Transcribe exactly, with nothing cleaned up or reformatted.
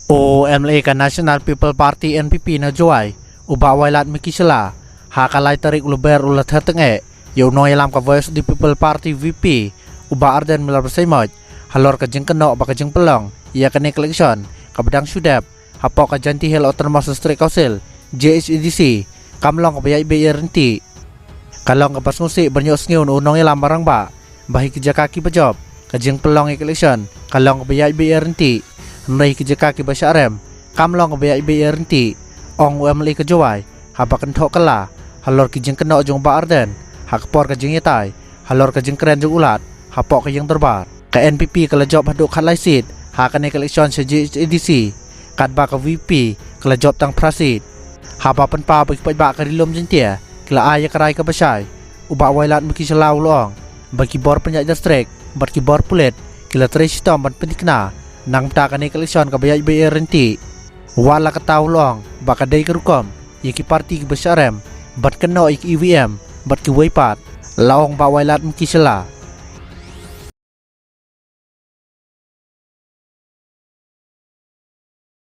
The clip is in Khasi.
U M L A ka National People Party N P P na Jowai, u Bah Wailadmiki Shylla, ha ka lai tarik u Lber u la ther tyngeh ïa u nongïalam ka Voice of the People Party V P, u Bah Ardent Miller Basaiawmoit, halor ka jingkynnoh ba ka jingpynlong ïa kane ka election kaba dang shu dep hapoh ka Jaintia Hills Autonomous District Council, J H A D C, kam long kaba ïaid beit ïaid ryntih. Ka long kaba sngewsih ban ïohsngew na u nongïalam ba rangbah ba ha ki jaka kiba jop, ka jingpynlong ïa ka election ka long kaba ïaid beit ïaid ryntih, hynrei ha ki jaka kiba shah rem kam long kaba ïaid beit ïaid ryntih, ong u M L A ka Jowai haba kynthoh kylla halor ki jingkynnoh jong u Bah Ardent ha ka por ka jingïatai halor ka jingkren jong u Lat hapoh ka ïing dorbar. Ka N P P ka la jop haduh khatlai seat ha kane ka election sha J H A D C, katba ka V P ka la jop tang phra seat. Haba pynpaw ba ki paidbah ka Ri Lum Jaintia ki la ai ïa ka rai kaba shai, u Bah Wailadmiki Shylla u la ong ba ki bor pynïaid district bad ki bor pulit ki la trei shitom ban pynthikna na ka bynta kane ka election kaba ïaid beit ïaid ryntih. Wat la katta u la ong ba ka dei ka rukom ïa ki party kiba shah rem ban kynnoh ïa ki E V M bad kiwei pat, la ong Bah Wailadmiki Shylla.